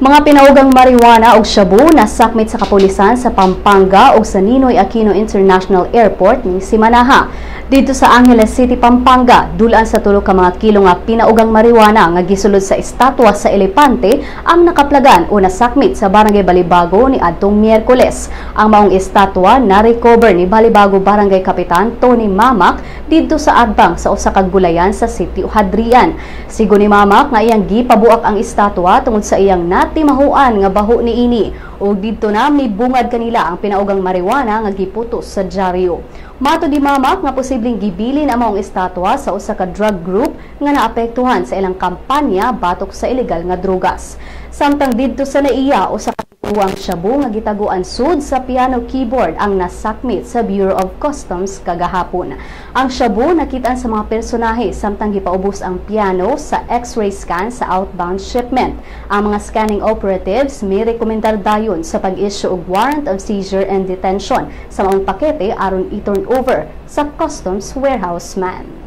Mga pinaugang marijuana ug shabu nasakmit sa kapulisan sa Pampanga ug sa Ninoy Aquino International Airport ni Simanaha. Didto sa Angeles City, Pampanga, dulaan sa 3 ka mga kilo nga pinaugang marijuana nga gisulod sa estatwa sa elepante ang nakaplagan o nasakmit sa Barangay Balibago ni adtong Miyerkules. Ang maong estatwa na-recover ni Balibago Barangay Kapitan Tony Mamak didto sa atbang sa usa ka gulayan sa Sitio Hadrian. Sigo ni Mamak nga iyang gipabuak ang estatwa tungod sa iyang natimahuan nga baho niini ug didto na mibungad kanila ang pinaugang marijuana nga giputos sa dyaryo. Matod ni Mamak nga posibleng gibilin ang maong estatwa sa usa ka drug group nga naapektuhan sa ilang kampanya batok sa ilegal nga drugas. Samtang didto sa NAIA, usa ka ang shabu nga gitaguan sud sa piano keyboard ang nasakmit sa Bureau of Customs kagahapon. Ang shabu nakitaan sa mga personahe samtang gipaubos ang piano sa X-ray scan sa outbound shipment. Ang mga scanning operatives may rekomendar dayon sa pag-issue og warrant of seizure and detention sa maong pakete aron i-turn over sa customs warehouse man.